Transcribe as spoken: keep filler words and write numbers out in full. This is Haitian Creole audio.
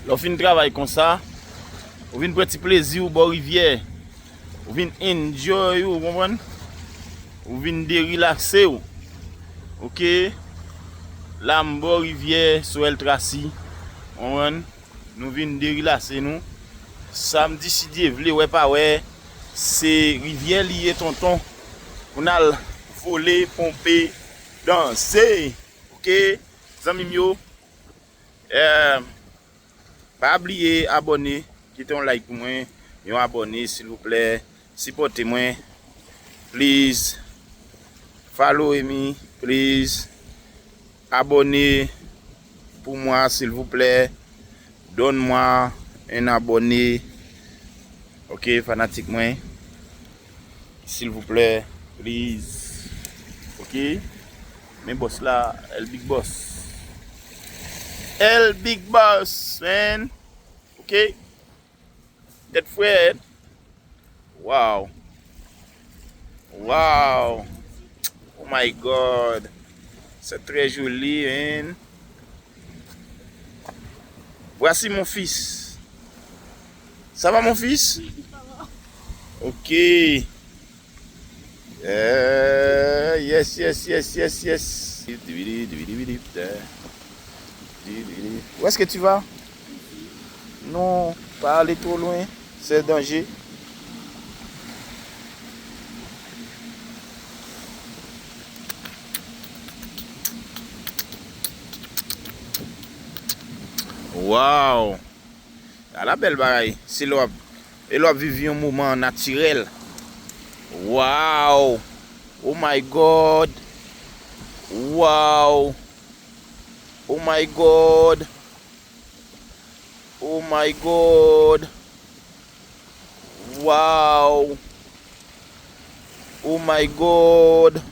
Lè w fin travay konsa, ou vin pran ti plezi w bò rivyè. Ou vin enjoy ou, ou konprann? Ou vin derilakse w. Oke? La m bò rivyè sou El Tracy. Ou konprann? Nou vin derilakse nou. Samdi, si Dye vle, wè pa wè, se rivyè li ye, tonton. Pou n al vole, ponpe, danse. Oke? Zanmi m yo, eh, pa bliye abòne, kite yon like pou mwen, yon abòne, silvouplè, sipòte mwen, please, follow me, please, abòne pou mwen, silvouplè, donne-moi un abonné, oke, fanatik mwen. Silvouplè, please. Oke? Men bòs la, El Big Boss. El Big Boss, man. Oke? Tèt frèt. Wow. Wow. Oh my God. C'est très joli, man. Voici mon fils. Ça va, mon fils? Ok. Euh, yes, yes, yes, yes, yes. Où est-ce que tu vas? Non, pas aller trop loin. C'est danger. Wow! Ala bèl bagay. Se lè w ap, e lè w ap viv yon moman natirèl. Wow! Oh my God! Wow! Oh my God! Oh my God! Wow! Oh my God!